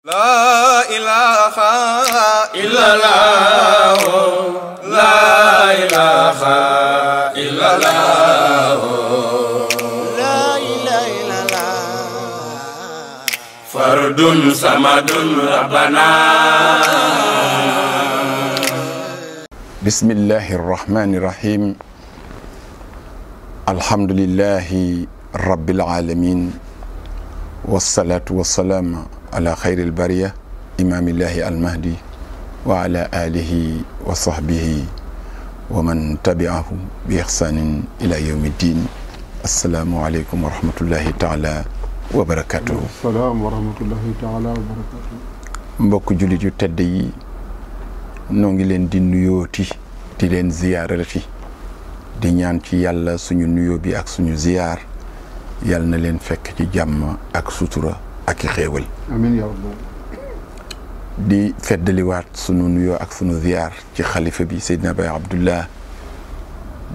La ilaha illallah, la ilaha illallah, la ilaha illallah. Fardun samadun rabbana. Bismillahirrahmanirrahim. Alhamdulillahi rabbil alamin. Wassalatu wassalamu ala khairil bariya imamillahi almahdi wa ala alihi wa sahbihi wa man tabi'ahu bi ihsanin ila yawmiddin. Assalaamu aleykum wa rahmatullahi taala wa barakatuhu. Assalaam wa rahmatullahi taala wa barakatuhu. Mbokk jullit yu tedd yi, noo ngi leen di nuyooti di leen ziyaarati di ñaan ci yàlla suñu nuyoo bi ak suñu ziyaar yàlla na leen fekk ci jàmm ak sutura ak i xéewal. amiin yaa rabbi. di feddaliwaat sunu nuyoo ak sunu ziyaar ci xalifa bi Seydina Baye Abdullah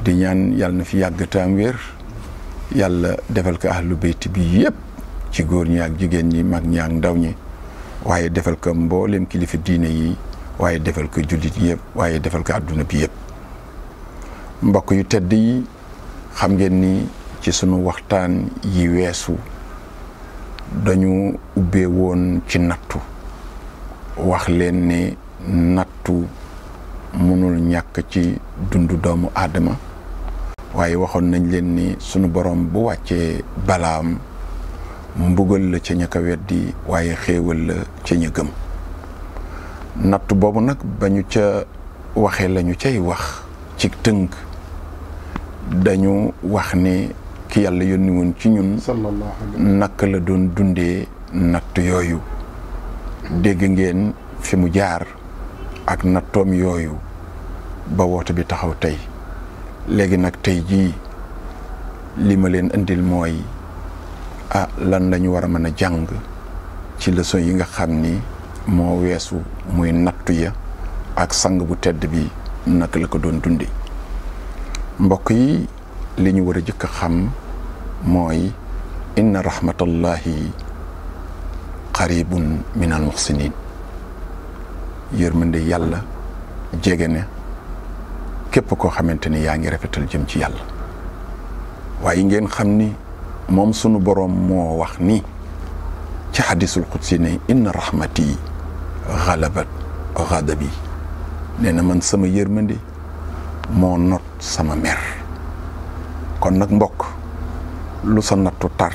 di ñaan yàlla na fi yàgg taam wér, yàlla defal ko ahlu bayti bi yëpp ci góor ñi ak jigéen ñi, mag ñi ak ndaw ñi, waaye defal ko mboolem kilifa diine yi, waaye defal ko jullit yëpp, waaye defal ko adduna bi yëpp. mbokk yu tedd yi, xam ngeen ni ci sunu waxtaan yi weesu dañu ubbee woon ci nattu, wax leen ne nattu mënul ñàkk ci dundu doomu aadama, waaye waxoon nañ leen ni sunu borom bu wàccee balaam mbugal la ca ña ko weddi, waaye xéewal la ca ña gëm. nattu boobu nag ba ñu ca waxee la ñu cay wax ci tënk, dañu wax ne ki yàlla yónni woon ci ñun naka la doon dundee natt yooyu. dégg ngeen fi mu jaar ak nattoom yooyu ba woote bi taxaw tey. léegi nag tey jii li ma leen indil mooy lan lañu war a mën a jàng ci leçon yi nga xam ni moo weesu, muy nattu ya ak sang bu tedd bi naka la ko doon dundi. mbokk yi, li ñu war a jëkk a xam mooy inna rahmatallahi qaribun min al muhsinin. yërmande yàlla jege ne képp koo xamante ni yaa ngi rafetal jëm ci yàlla. waaye ngeen xam ni moom sunu boroom moo wax ni ci hadisul qudsi ne inna rahmati ghalabat ghadabi. nee na man sama yërmande moo not sama mer. kon nag mbokk, lu sa nattu tar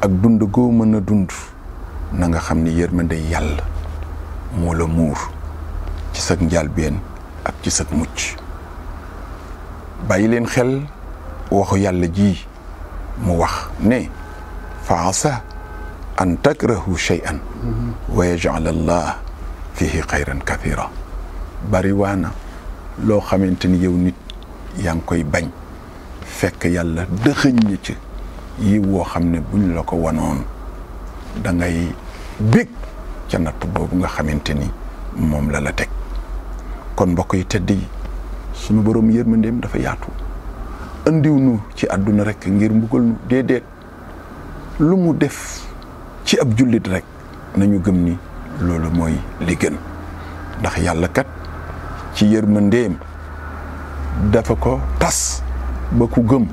ak dund goo mën a dund, na nga xam ni yërmande yàlla moo la muur ci sag njàlbeen ak ci sag mucc. bàyyi leen xel waxu yàlla ji mu wax ne fa asa an takrahu shay'an wa yaj'al allah fihi xayran kathira. bari waana loo xamante ni yow nit yaa ngi koy bañ, fekk yàlla dëxëñ ñi ci yi woo xam ne buñ la ko wanoon da ngay bég ca natt boobu nga xamante ni moom la teg. kon mbokk yi tedd yi, sunu boroom yërmandeem dafa yaatu. andiw nu ci àdduna rek ngir mbugal nu, déedéet. lu mu def ci ab jullit rek nañu gëm ni loolu mooy li gën, ndax yàlla kat ci yërmandeem dafa ko tas ba ku gëm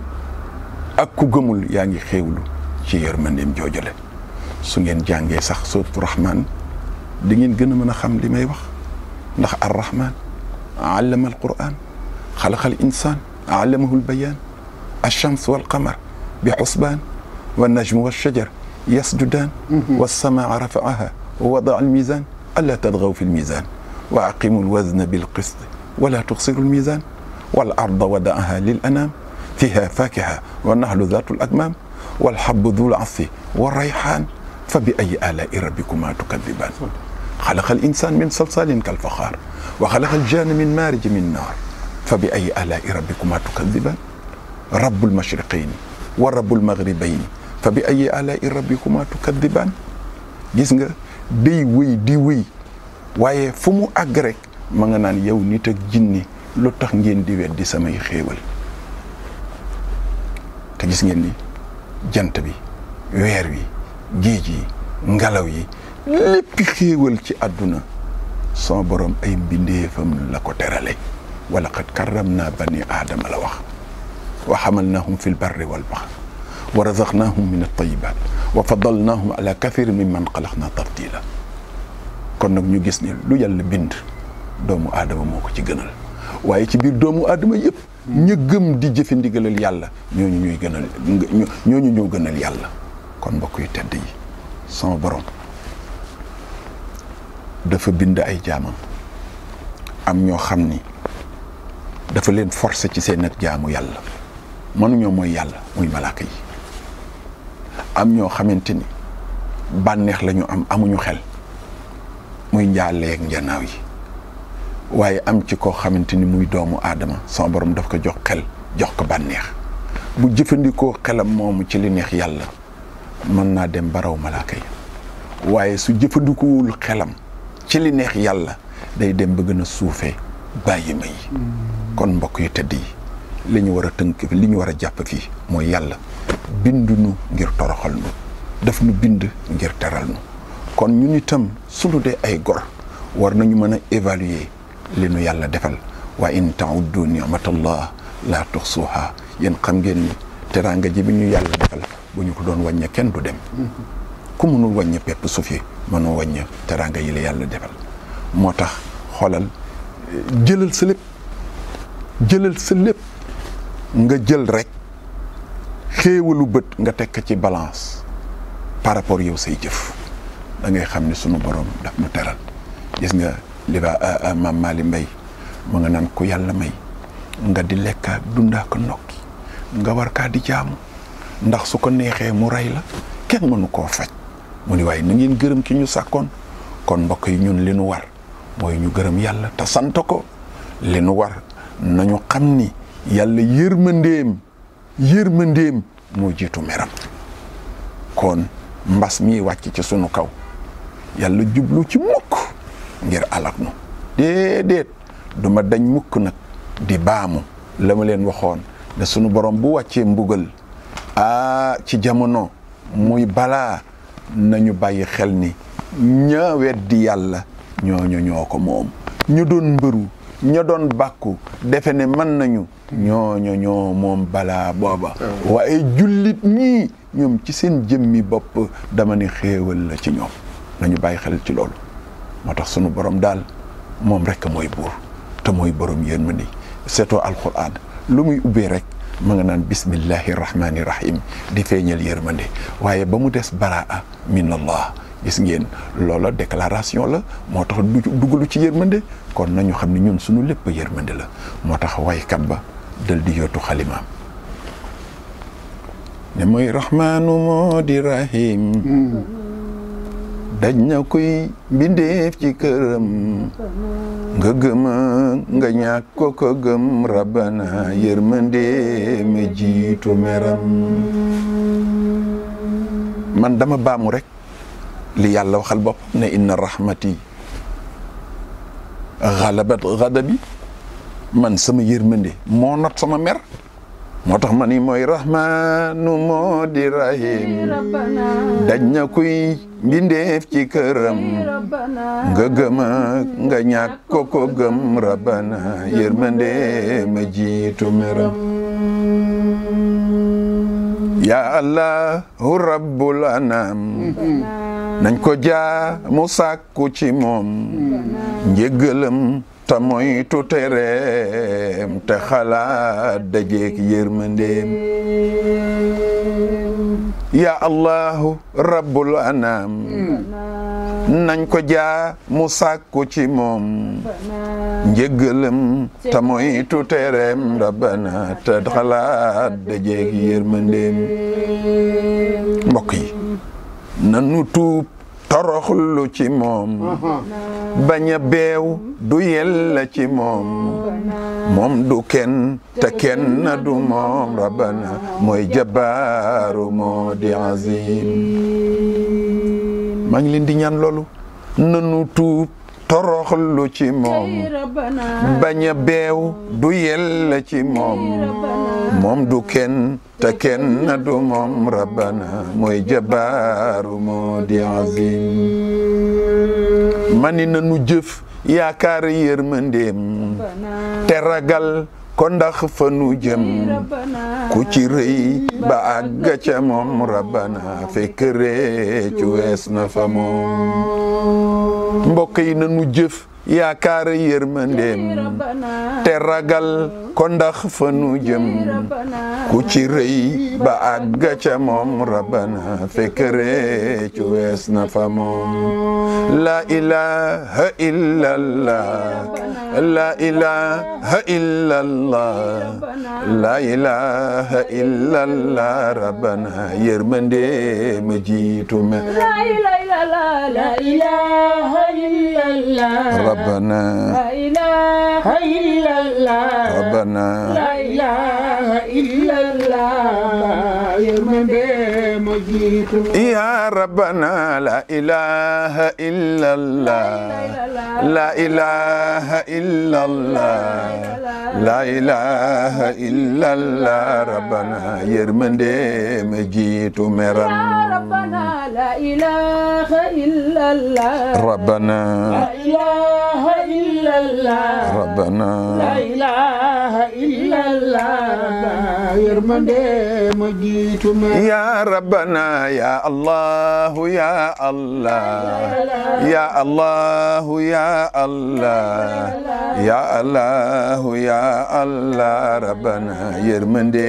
ak ku gëmul yaa ngi xéewlu ci yërmandeem joojale. su ngeen jàngee sax suuratu Rahmaan di ngeen gën a mën a xam li may wax, ndax ar-Rahmaan allama al-Qur'aan xalaqa al-insaan allamahu al-bayaan ash-shams wal-qamar bi husbaan wan-najmu wash-shajar yasjudaan was-samaa rafa'ahaa wa wada'a al-miizaan allaa tatghaw fi al-miizaan wa aqimu al-wazna bil-qist wa laa tukhsiru al-miizaan wal-arda wada'ahaa lil-anaam fiihaa faakiha wan-nakhlu zaatu al-akmaam wal-habbu dhu al-'asfi war-rayhaan fa bi ayyi aalaa'i rabbikumaa tukazzibaan xalaqa al-insaan min salsaalin kal-faxaar wa xalaqa al-jaanna min maarij min naar fa bi ayyi aalaa'i rabbikumaa tukazzibaan rabbul mashriqayni wa rabbul maghribayni fa bi ayyi aalaa'i rabbikumaa tukazzibaan. gis nga day wéy di wéy, waaye fu mu àgg rek ma nga naan yow nit ak jinni lu tax ngeen di weddi samay xéewal. te gis ngeen ni jant bi, weer wi, géej yi, ngelaw yi léppi xéewal ci àdduna son borom ay mbindeefam la ko terale wala qad karramna bani aadama la wax wa hamalnahum fi lbarri walbahr wa razaqnahum min altayibat wa faddalnahum ala kathirin mimman xalaqna tafdila kon nag ñu gis ne lu yàlla bind doomu aadama moo ko ci gënal waaye ci biir doomu aadama yëpp ña gëm di jëfe ndigalal yàlla ñooñu ñoo gënal yàlla kon mbokk yu tedd yi sama borom dafa bind ay jaamam am ñoo xam ni dafa leen forcer ci seen ak jaamu yàlla mënuñoo mooy yàlla muy malaaka yi am ñoo xamante ni bànneex la ñu am amuñu xel muy njaalee ak njanaaw yi waaye am ci koo xamante ni muy doomu aadama sama borom daf ko jox xel jox ko bànneex bu jëfandikoo xelam moomu ci li neex yàlla mën naa dem baraw malaaka yi waaye su jëfandikuwul xelam ci li neex yàlla day dem ba gën a suufee bàyyi ma yi kon mbokk yu tedd yi li ñu war a tënk li ñu war a jàpp fii mooy yàlla binduñu ngir toroxal nu daf nu bind ngir teral nu kon ñun itam sunu dee ay gor war nañu mën a évaluer li nu yàlla defal wa in ta'uddu ni'matallah la tuhsuha yéen xam ngeen ni teraanga ji bi ñu yàlla defal bu ñu ko doon wàññe kenn du dem ku mënul wàññe pepp suuf yi mënoo wàññe teraanga yi la yàlla defal moo tax xoolal jëlal sa lépp nga jël rek xéewalu bët nga tekk ci balance par rapport yow say jëf da ngay xam ne sunu borom daf nu teral gis nga li ba maam Mali Mbay mu nga naan ku yàlla may nga di lekkaa dundaa ko nokki nga war kaa di jaamu ndax su ko neexee mu rey la kenn mënu koo faj mu ni waaye na ngeen gërëm ki ñu sàkkoon kon mbokk yi ñun li nu war mooy ñu gërëm yàlla te sant ko li nu war nañu xam ni yàlla yërmandeem moo jiitu meram kon mbas mi wàcc ci sunu kaw yàlla jublu ci mukk ngir alak nu déedéet duma dañ mukk nag di baamu la ma leen waxoon ne sunu borom bu wàccee mbugal ci jamono muy balaa nañu bàyyi xel ni ña weddi yàlla ñoo ko moom ñu doon mbëru ña doon bàkku defe ne mën nañu ñoo moom balaa booba waaye jullit ñii ñoom ci seen jëmmi bopp dama ne xéewal la ci ñoom nañu bàyyi xel ci loolu moo tax sunu borom daal moom rekk mooy buur te mooy borom yërmande seetoo alquran lu muy ubbee rek ma nga naan bismillahi rahmani rahim di feeñal yërmande waaye ba mu des baraa minallah gis ngeen loola déclaration la moo tax dugalu ci yërmande kon nañu xam ne ñun suñu lépp yërmande la moo tax waykat ba dal di yootu xalimaam ne mooy rahmaanu moo di rahim daj na kuy mbindeef ci këram nga gëma nga ñàkk ko gëm rabbana yërmande ma jiitu meram man dama baamu rek li yàlla waxal bopp ne inna rahmati ghalabat ghadabi man sama yërmande moo not sama mer moo tax ma ni mooy rahmaanu moo di rahim daj na kuy mbindeef ci këram nga gëma nga ñàkk ko gëm rabbana yërmande ma jiitu meram ya allahu rabbul anam nañ ko jaamu sàkku ci moom njëggalam te moytu tereem te xalaat dajeek yërmandeem ya allahu rabbul anam nañ ko jaamu sàkku ci moom njëggalam te moytu tereem rabbana te xalaat dajeek yërmandeem mbokk yi nanu tuub toroxlu ci moom bañ a beew du yella ci moom du kenn te kenn du moom rabbana mooy jabaaru moo di azim maa ngi leen di ñaan loolu nanu tuub toroxlu ci moom bañ a beew du yella ci moom moom du kenn te kenn du moom rabbana mooy jabaaru moo di azim mani na nu jëf yaakaar yërmandeem te ragal ko ndax fa nu jëm ku ci rëy ba àgg ca moom rabbana fekk réccu wees na fa moom mbokk yi na nu jëf yaakaar yërmandeem te ragal ko ndax fa nu jëm ku ci rëy ba àgg ca moom rabbana fekk réccu wees na fa moom la ilaha illallah la ilaha illallah la ilaha illallah rabbana yërmande ma jiitu me la ilaha illallah rabbana la ilaha illallah rabbana la ilaha illallah yërmande ma jiitu ya rabbana la ilaha illallah la ilaha illallah la ilaha illallah rabbana yërmande ma jiitu meram rabbana la ilaha illallah rabbana la ilaha illallah rabbana la ilaha illallah yërmande ma jiitu meram ya rabbana ya allah ya allah ya allah ya allah ya allah ya allah rabbana yërmande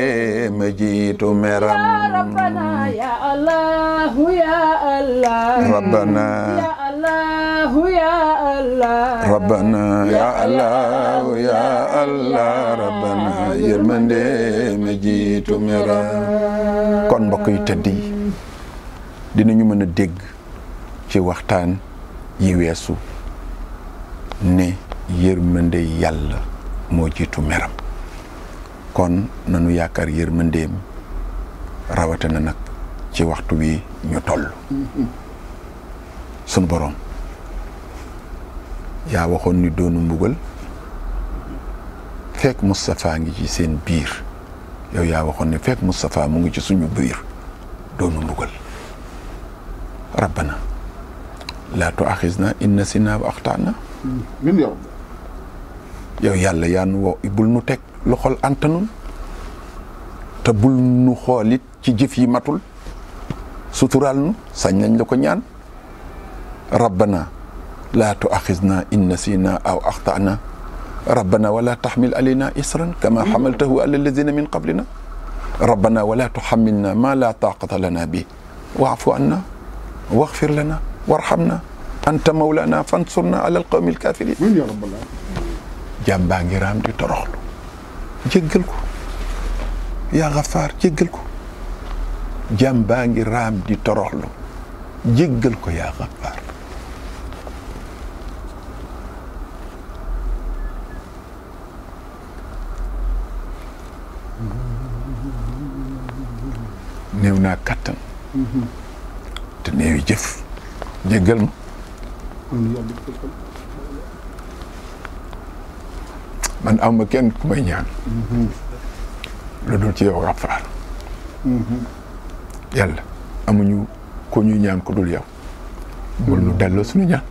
ma jiitu meram rabbana ya allah ya allah rabbana ya allah ya allah rabbana ya allah ya allah rabbana yërmande ma jiitu meram kon mbokk yu tedd yi dinañu mën a dégg ci waxtaan yi weesu ne yërmande yàlla moo jiitu meram kon nanu yaakaar yërmandeem rawatina nag ci waxtu wi ñu toll sunu borom yaa waxoon ni doonu mbugal fekk Moustapha ngi ci seen biir yow yaa waxoon ne fekk Moustapha mu ngi ci suñu biir doonu mbugal rabbana laa tu'aaxizna in nasiina wa axtaana yow yàlla yaa nu woo bul nu teg lu xol antanun te bul nu xoolit ci jëf yi matul suturaal nu sañ nañ la ko ñaan rabbana laa tu'aaxizna in nasiina aw axtaana rabbana wala taxmil alayna isran kama xamaltahu ala alladina min qablina rabbana wala tuxamilna ma la taqata lana bi waafu anna waxfir lana warxamna anta mawlana fansurna ala alqawmi alkafirin jàmm baa ngi raam di toroxlu jéggal ko yaa Gafaar jéggal ko jàmm baa ngi raam di toroxlu jéggal ko yaa Gafaar néew naa kattan te néew yi jëf jéggal ma man am ma kenn ku may ñaan lu dul ci yow Gafaar yàlla amuñu ko ñuy ñaan ku dul yow bul nu delloo suñu ñaan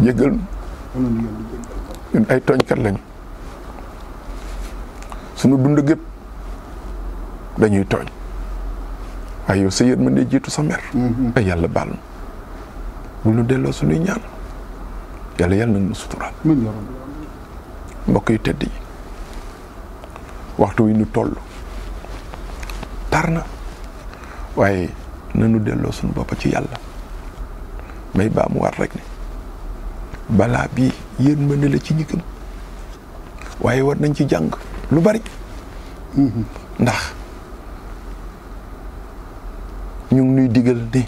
jéggal ma ñun ay tooñkat lañu suñu dund gépp dañuy tooñ waaye yow sa yërmande jiitu sa mer ay yàlla baal na bul nu delloo suñuy ñaan yàlla yàlla na nu suturaal mbokk yu tedd yi waxtu wi nu toll tar na waaye nanu delloo suñu bopp ci yàlla may baa mu war rek ne balaa bii yërmande la ci ñi gëm waaye war nañ ci jàng lu bari ndax ñu ngi nuy digal ne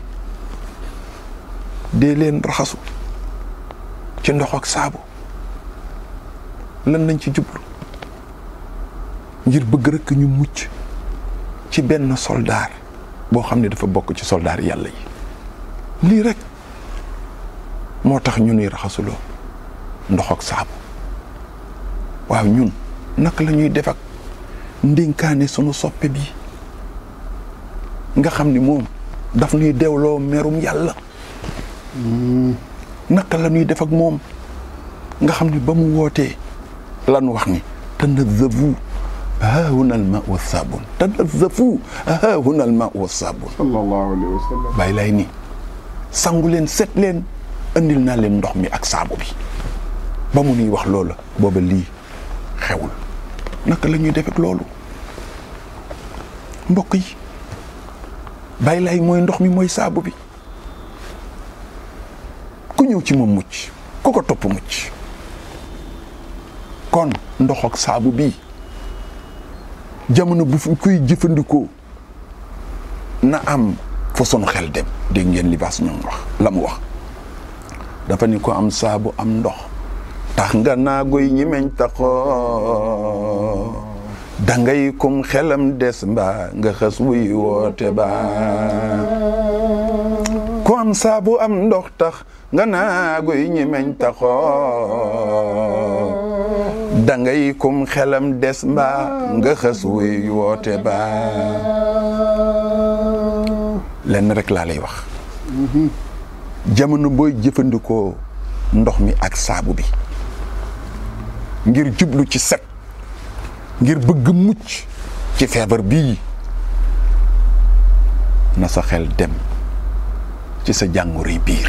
dee leen raxasu ci ndox ak saabu lan lañ ci jublu ngir bëgg rek ñu mucc ci benn soldaar boo xam ne dafa bokk ci soldaar yàlla yi lii rek moo tax ñu nuy raxasuloo ndox ak saabu waaw ñun naka la ñuy def ak ndénkaane sunu soppe bi nga xam ni moom daf ñuy deewloo merum yàlla. naka la ñuy def ak moom nga xam ni ba mu wootee lan wax ni tanazzafu haahuna al-maa'u was-saabun tanazzafu haahuna al-maa'u was-saabun. sallallahu alayhi wa sallam. bàyyi lay ni sangu leen set leen andil naa leen ndox mi ak saabu bi ba mu nuy wax loola booba lii xewul. naka la ñuy def ak loolu mbokk yi bàyyi lay mooy ndox mi mooy saabu bi ku ñëw ci moom mucc ku ko topp mucc kon ndox ak saabu bii jamono bu fu koy jëfandikoo na am fa sunu xel dem. dégg ngeen libaas ñoom wax la mu wax dafa ni ko am saabu am ndox tax nga naagoy ñi meñ taxoo dangay kum xelam des mbaa nga xës wuy woote ba ku am saabu am ndox tax nga naagoy ñi meñ taxoo dangay kum xelam des mbaa nga xës wuy woote ba lenn rek laa lay wax jamono booy jëfandikoo ndox mi ak saabu bi ngir jublu ci set ngir bëgg mucc ci feebar bii na sa xel dem ci sa jàngoroy biir.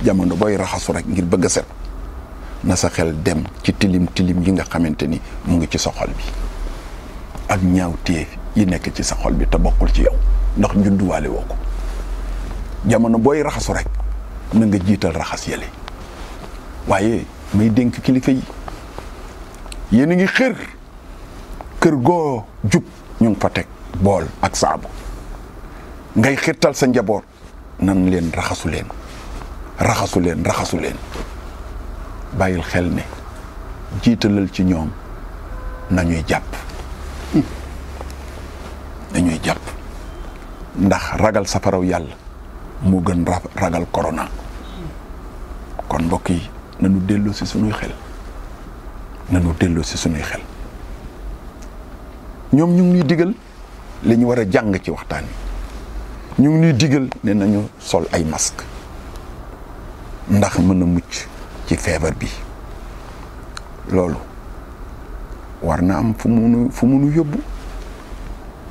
jamono booy raxasu rek ngir bëgg a set na sa xel dem ci tilim tilim yi nga xamante ni mu ngi ci sa xol bi ak ñaawteef yi nekk ci sa xol bi te bokkul ci yow ndax njudduwaale woo ko. jamono booy raxasu rek na nga jiital raxas yële waaye may dénk kilifa yi yéen a ngi xër kër goo jub ñu ngi fa teg bool ak saabu ngay xirtal sa njaboot nan leen raxasu leen bàyyil xel ne jiitalal ci ñoom nañuy jàpp ndax ragal safaraw yàlla moo gën ragal corona. kon mbokk yi nañu delloo si sunuy xel ñoom ñu ngi ñuy digal li ñu war a jàng ci waxtaan wi ñu ngi ñuy digal ne nañu sol ay masque ndax mën a mucc ci feebar bi. loolu war na am fu munu yóbbu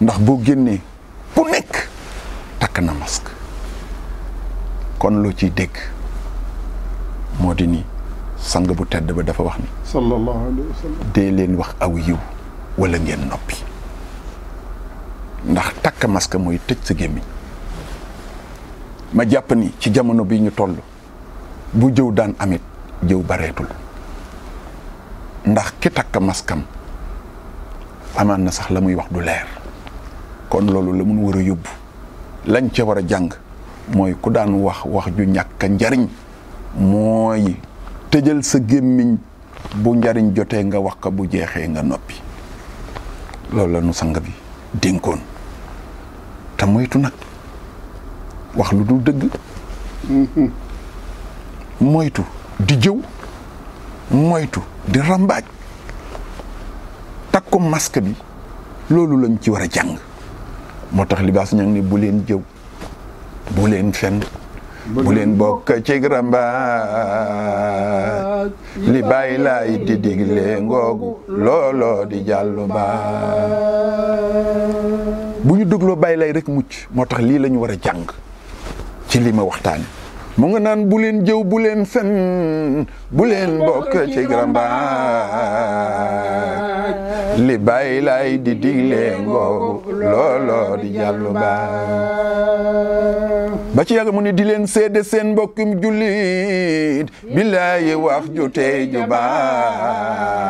ndax boo génnee ku nekk takk na masque kon loo ciy dégg moo di ni sang bu tedd ba dafa wax ni sallallahu alayhi wa sallam dee leen wax aw yiw wala ngeen noppi ndax takk masque mooy tëj sa gémmiñ. ma jàpp ni ci jamono bi ñu toll bu jëw daan amit jëw bareetul ndax ki takk maskam amaan na sax la muy wax du leer kon loolu la mun war a yóbbu lañ ca war a jàng mooy ku daan wax ju ñàkk a njariñ mooy tëjal sa gémmiñ bu njariñ jotee nga wax ko bu jeexee nga noppi. loolu la nu sang bi dénkoon te moytu nag wax lu dul dëgg moytu di jëw moytu di rambaaj takku masque bi loolu lañ ci war a jàng. moo tax libaas ñang ni bu leen jëw bu leen fen bu leen bokk ci rambaaj li bàyyi laay di digle ngoogu looloo di jàllu baa bu ñu dégloo bàyyi lay rek mucc. moo tax lii la ñu war a jàng ci li ma waxtaane mu nga naan bu leen jëw bu leen fen bu leen bokk ci rambaaj li bàyyi laay di digle ngoogu looloo di jàllu ba ci yàgg mu ni di leen seede seen mbokkum jullit billaahi wax ju tey ju baax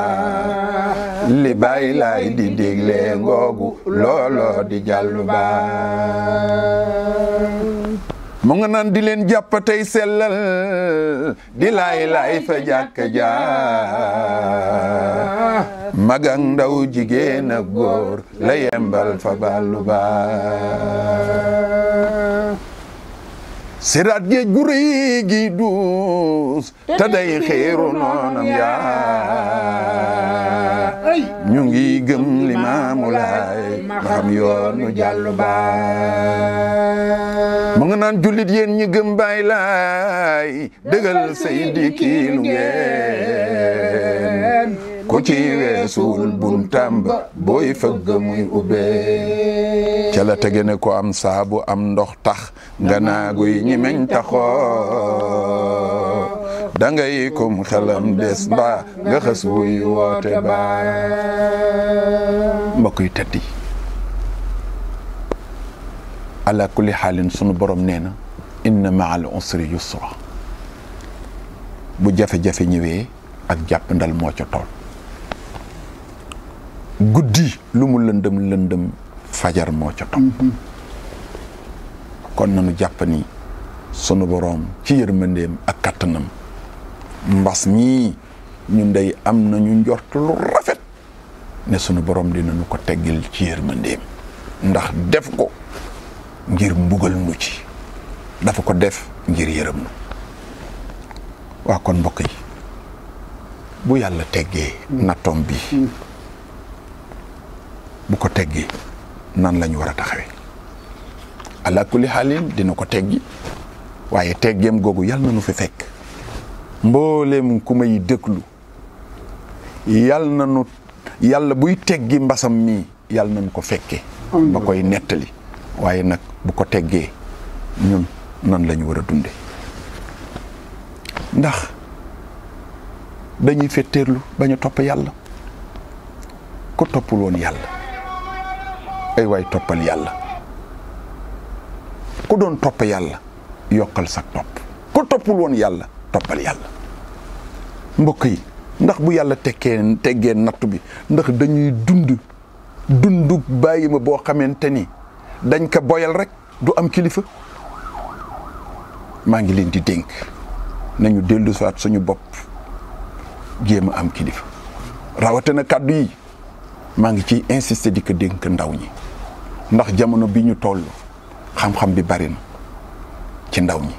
li bàyyi laay di digle ngoogu looloo di jàllu mu nga naan di leen jàpp tey sellal di laay fa jàkka ja mag ak ndaw jigéen ak góor la yembal fa ballu ba siraat géej gu rëy gi duus te day xiiru noonam yaa ñu ngi gëm Limaamu Laay ma xam yoonu jàllu baay mu nga naan jullit yéen ñi gëm Baay Laay dëggal Seydi kiilu ngeen ku ci weesuul buntam ba booy fëgg muy ubbee ca la tege ne ko am saabu am ndox tax nga naaguy ñi meñ taxoo dangay kum xelam des mbaa nga xës wuy woote baa mbokk yu tedd yi ala kulli xaalin sunu borom nee na inna ma'al usri yusra bu jafe-jafe ñëwee ak jàpp ndal moo ca tool guddi lu mu lëndëm lëndëm fajar moo ca topp kon nanu jàpp ni sunu boroom ci yërmandeem ak kattanam mbas mii ñun day am nañu njort lu rafet ne sunu boroom dinañu ko teggil ci yërmandeem ndax def ko ngir mbugal nu ci dafa ko def ngir yërëm nu waa kon mbokk yi bu yàlla teggee nattoom bi bu ko teggi nan lañu war a taxawee ala kulli xaalin dina ko teggi waaye teggeem googu yàlla na nu fi fekk mbooleem ku may déglu yàlla buy teggi mbasam mi yàlla nañu ko fekke ba koy nettali waaye nag bu ko teggee ñun nan lañu war a dunde ndax dañuy fetteerlu bañ a topp yàlla ku toppul woon yàlla ay waay toppal yàlla ku doon topp yàlla yokkal sa topp ku toppul woon yàlla toppal yàlla mbokk yi ndax bu yàlla teggee nattu bi ndax dañuy dundu bàyyi ma boo xamante ni dañ ko boyal rek du am kilifa maa ngi leen di dénk nañu dellu saat suñu bopp jéem a am kilifa rawatina kàddu yi maa ngi ciy insister di ko dénk ndaw ñi ndax jamono bi ñu toll xam-xam bi bari na ci ndaw ñi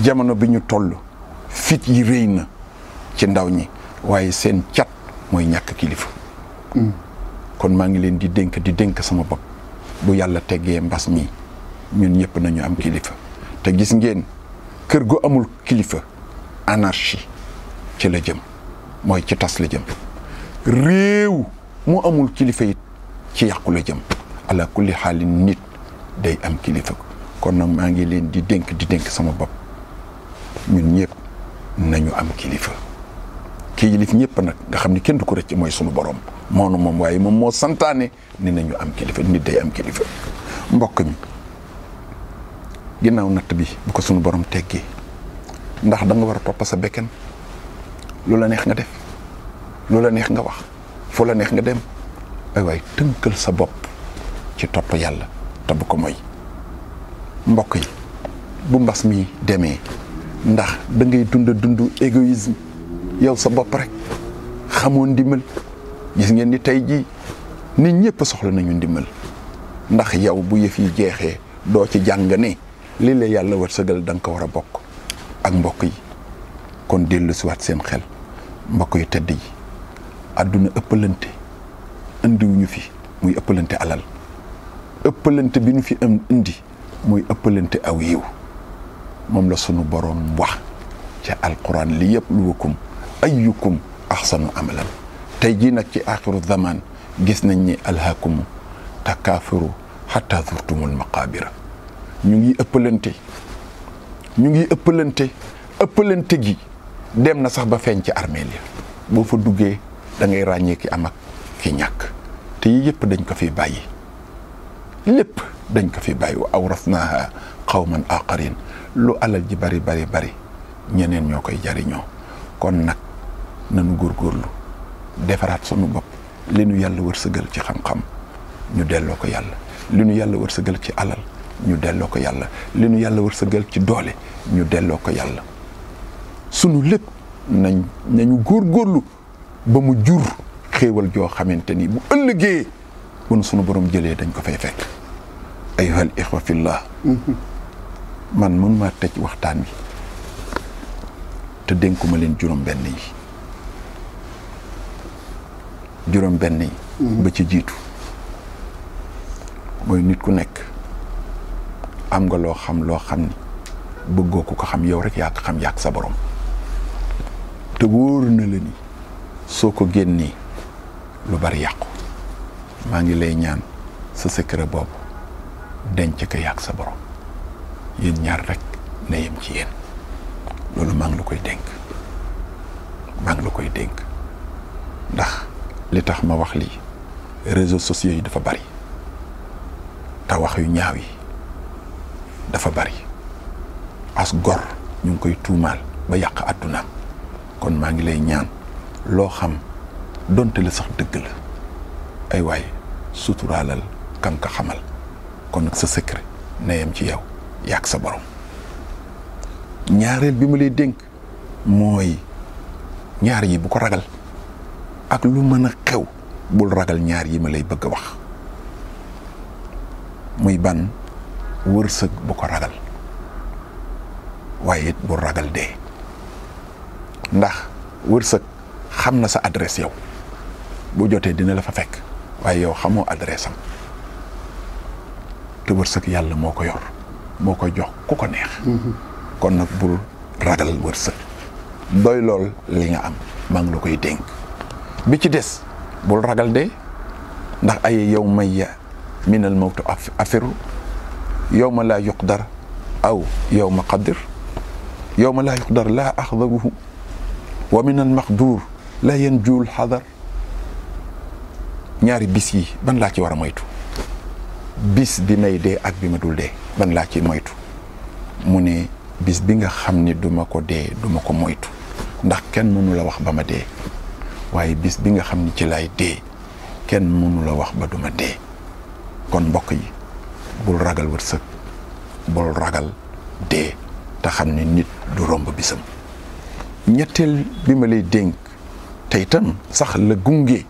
jamono bi ñu toll fit yi rëy na ci ndaw ñi waaye seen cat mooy ñàkk kilifa kon maa ngi leen di dénk sama bopp bu yàlla teggee mbas mi ñun ñëpp nañu am kilifa te gis ngeen kër gu amul kilifa anarchie ci la jëm mooy ci tas la jëm réew mu amul kilifa it ci yàqu la jëm ala kulli xaalin nit day am kilifa kon nag maa ngi leen di dénk sama bopp ñun ñëpp nañu am kilifa kii yilif ñëpp nag nga xam ni kenn du ko rëcc mooy sunu borom moonu moom waaye moom moo santaane ni nañu am kilifa nit day am kilifa mbokk mi ginnaaw natt bi bu ko sunu borom teggee ndax da nga war a topp sa bekken lu la neex nga def lu la neex nga wax fu la neex nga dem ay waay tënkal sa bopp ci topp yàlla te bu ko moy mbokk yi bu mbas mi demee ndax da ngay dund égoïsme yow sa bopp rek xamoon ndimbal gis ngeen ni tey jii nit ñëpp soxla nañu ndimbal ndax yow bu yëf yi jeexee doo ci jàng ne li la yàlla wërsëgal da nga ko war a bokk ak mbokk yi kon dellu si waat seen xel mbokk yu tedd yi àdduna ëppalante indiwuñu fi muy ëppalante alal ëppalante bi ñu fi am indi muy ëppalante aw yiw moom la sunu boroom wax ca alquran li yabluwakum ayyukum ahsanu amalan tey jii nag ci axiru zaman gis nañ ni alhaakumu takaafiru hatta zurtumul maqaabira ñu ngi ëppalante gi dem na sax ba feeñ ci armeel ya boo fa duggee da ngay ràññee ki am ak ki ñàkk te yi yëpp dañ ko fi bàyyi lépp dañ ko fi bàyyi wa awrasnaaha qawman aqarin lu alal ji bari ñeneen ñoo koy jariñoo kon nag nanu góorgóorlu defaraat sunu bopp li nu yàlla wërsëgal ci xam-xam ñu delloo ko yàlla li nu yàlla wërsëgal ci alal ñu delloo ko yàlla li nu yàlla wërsëgal ci doole ñu delloo ko yàlla sunu lépp nañu góorgóorlu ba mu jur xéewal joo xamante ni bu ëllëgee bu nu sunu borom jëlee dañ ko fay fekk ayyuhal ixwa fillah man mën maa tëj waxtaan wi te dénkuma leen juróom-benn yi. juróom-benn yi. ba ci jiitu mooy nit ku nekk am nga loo xam ni bëggoo ko xam yow rek yaa ko xam yaa sa borom te wóor na la ni soo ko génnee lu bari yàqu. maa ngi lay ñaan sa secret boobu denc ko yaa sa borom yéen ñaar rek na yem ci yéen loolu maa ngi la koy dénk ndax li tax ma wax lii réseaux sociaux yi dafa bari te wax yu ñaaw yi dafa bari as gor ñu ngi koy tuumaal ba yàq àddunaam kon maa ngi lay ñaan loo xam donte la sax dëgg la ay waay suturaalal kan ka xamal kon nag sa secret na yem ci yow yàq sa borom. ñaareel bi ma lay dénk mooy ñaar yi bu ko ragal ak lu mën a xew bul ragal ñaar yi ma lay bëgg a wax muy ban wërsëg bu ko ragal waaye it bul ragal dee ndax wërsëg xam na sa adresse yow bu jotee dina la fa fekk waaye yow xamoo adresse am te wërsëg yàlla moo ko yor moo ko jox ku ko neex kon nag bul ragal wërsëg doy lool li nga am maa ngi la koy dénk bi ci des bul ragal dee ndax ay yow may minal mawtu afiru yow ma laa yuqdar aw yow ma qadir yow ma laa yuqdar laa axdaruhu wa minal maqdur la yanjuul xadar ñaari bis yi ban laa ci war a moytu bis bi may dee ak bi ma dul dee ban laa ci moytu mu ne bis bi nga xam ni duma ko dee duma ko moytu ndax kenn mënu la wax ba ma dee waaye bis bi nga xam ni ci lay dee kenn mënu la wax ba duma dee kon mbokk yi bul ragal wërsëg bul ragal dee te xam ni nit du romb bisam. ñetteel bi ma lay dénk te itam sax la gunge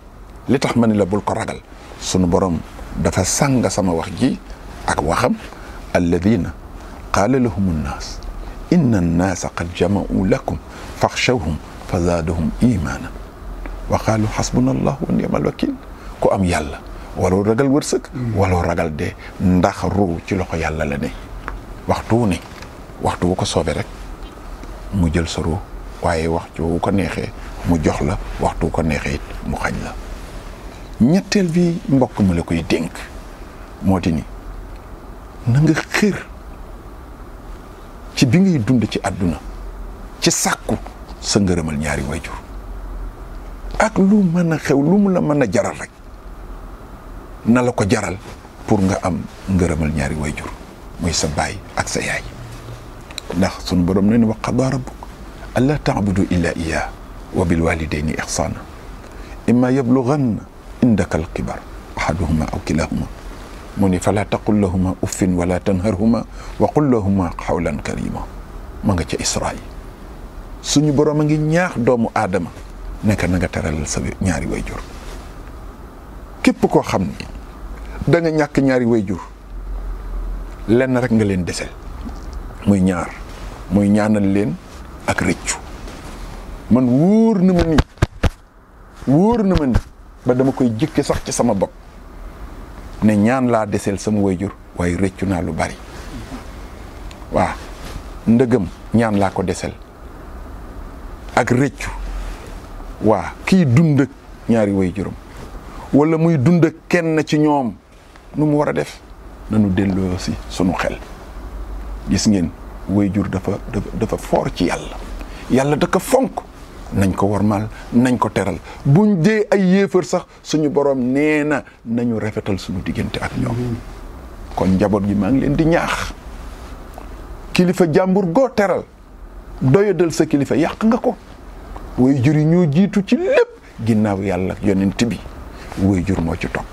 li tax ma ni la bul ko ragal sunu borom dafa sàng sama wax ji ak waxam alladina qaala lahum annaas inna annaasa qad jama'u lakum faxshawhum fa zaadahum imaanan wa qaalu xasbuna allahu wa ni'mal wakil ku am yàlla waloo ragal wërsëg waloo ragal dee ndax ruu ci loxo yàlla la ne waxtu wu ko soobee rek mu jël sa ruu waaye waxtu wu ko neexee mu jox la waxtu wu ko neexee it mu xañ la. ñetteel bi mbokk ma la koy dénk moo di ni na nga xër ci bi ngay dund ci àdduna ci sàkku sa ngërëmal ñaari wayjur ak lu mën a xew lu mu la mën a jaral rek na la ko jaral pour nga am ngërëmal ñaari wayjur muy sa baay ak sa yaay ndax sunu borom ne ni wa qadaa rabbuk allaa ta'budu illa iyyaahu wa bil waalidayni ihsaana imma yablughanna indaka al-kibar ahaduhuma aw kilahuma mu ni falaa taqul lahuma uffin wala tanharhuma wa qul lahuma qawlan karima ma nga ca Israa suñu borom a ngi ñaax doomu aadama nekk na nga teralal sa ñaari wayjur képp koo xam ni da nga ñàkk ñaari wayjur lenn rek nga leen desel muy ñaanal leen ak rëccu man wóor na ma ni ba dama koy jëkke sax ci sama bopp ne ñaan laa desel sama wayjur waaye rëccu naa lu bari waaw ndëgëm ñaan laa ko desel ak rëccu waa kii dund ak ñaari wayjuram wala muy dund ak kenn ci ñoom nu mu war a def nanu delloo si sunu xel gis ngeen wayjur dafa foor ci yàlla da ko fonk nañ ko warmal nañ ko teral buñ dee ay yéefar sax suñu borom nee na nañu rafetal suñu diggante ak ñoom kon njaboot gi maa ngi leen di ñaax kilifa jàmbur goo teral doyadal sa kilifa yàq nga ko wayjur yi ñoo jiitu ci lépp ginnaaw yàlla ak yonent bi wayjur moo ci topp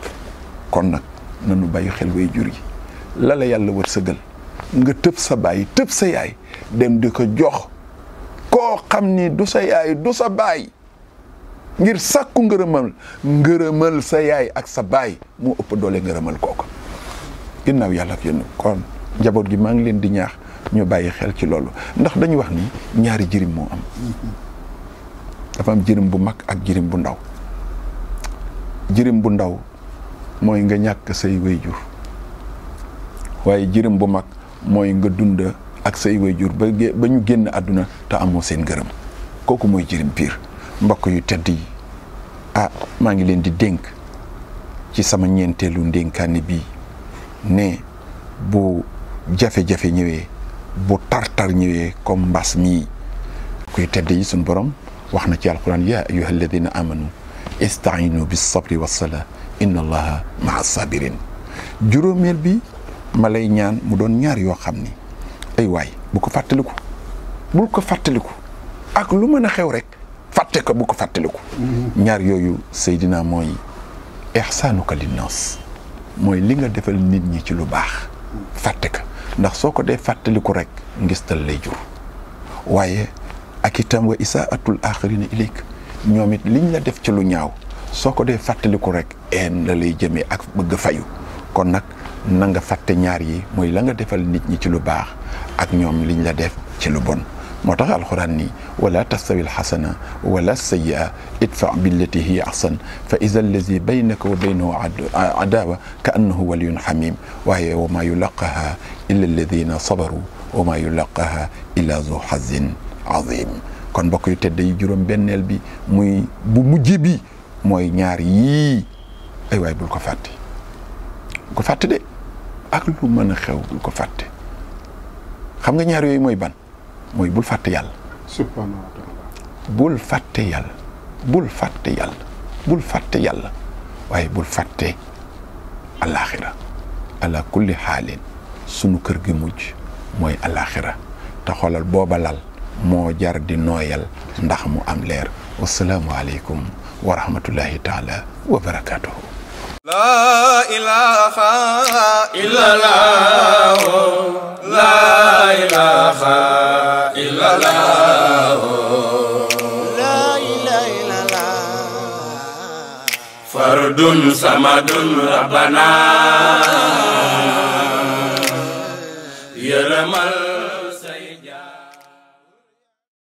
kon nag nañu bàyyi xel wayjur yi la yàlla wërsëgal nga tëb sa baay tëb sa yaay dem di ko jox koo xam ni du sa yaay du sa baay ngir sàkku ngërëmal sa yaay ak sa baay moo ëpp doole ngërëmal kooku ginnaaw yàlla ak yéen kon njaboot gi maa ngi leen di ñaax ñu bàyyi xel ci loolu ndax dañu wax ni ñaari jirim moo am dafa am jirim bu mag ak jirim bu ndaw jirim bu ndaw mooy nga ñàkk say wayjur waaye jirim bu mag mooy nga dund ak say wayjur ba ñu génn àdduna te amoo seen gërëm kooku mooy jirim piir mbokk yu tedd yi maa ngi leen di dénk ci sama ñeenteelu ndénkaane bii ne bu jafe-jafe ñëwee bu tartar ñëwee comme mbas mii kuy tedd yi suñ borom wax na ci alquran ya ayyuha alladina amanu istainu bis sabri was sala inna allaha maa sabirin juróomeel bi ma lay ñaan mu doon ñaar yoo xam ni ay waay bu ko fàttaliku bul ko fàttaliku ak lu mën a xew rek fàtte ko bu ko fàttaliku ñaar yooyu Seydina mooy ihsaanuka linnaas mooy li nga defal nit ñi ci lu baax fàtte ka ndax soo ko dee fàttaliku rek ngistal lay jur waaye ak itam wa isaatul axirina ilayk ñoom it liñ la def ci lu ñaaw soo ko dee fàttaliku rek en la lay jëmee ak bëgg fayu kon nag na nga fàtte ñaar yi mooy la nga defal nit ñi ci lu baax ak ñoom liñ la def ci lu bon moo tax alxuraan ni wala tastawi alxasana wala sayyi'a idfa billati hiya ahsan fa ida allazi baynaka wa baynahu adawa ka annahu waliyun xamim waaye wa maa yulaqaha illa alladina sabaru wa maa yulaqaha illa zu xazin azim kon mbokk yu tedd yi juróom benneel bi muy bu mujj bi mooy ñaar yii ay waay bul ko fàtte bul ko fàtte de ak lu mën a xew bul ko fàtte xam nga ñaar yooyu mooy ban mooy bul fàtte yàlla subhanahu wa taala bul fàtte yàlla bul fàtte yàlla bul fàtte yàlla waaye bul fàtte alaxira ala kulli xaalin sunu kër gi mujj mooy alaxira te xoolal booba lal moo jar di nooyal ndax mu am leer wasalaamu aleykum wa rahmatullahi taala wa barakatuhu la ilaha illallah la ilaha illallah la ilaha illallah fardun samadun rabbana yaramal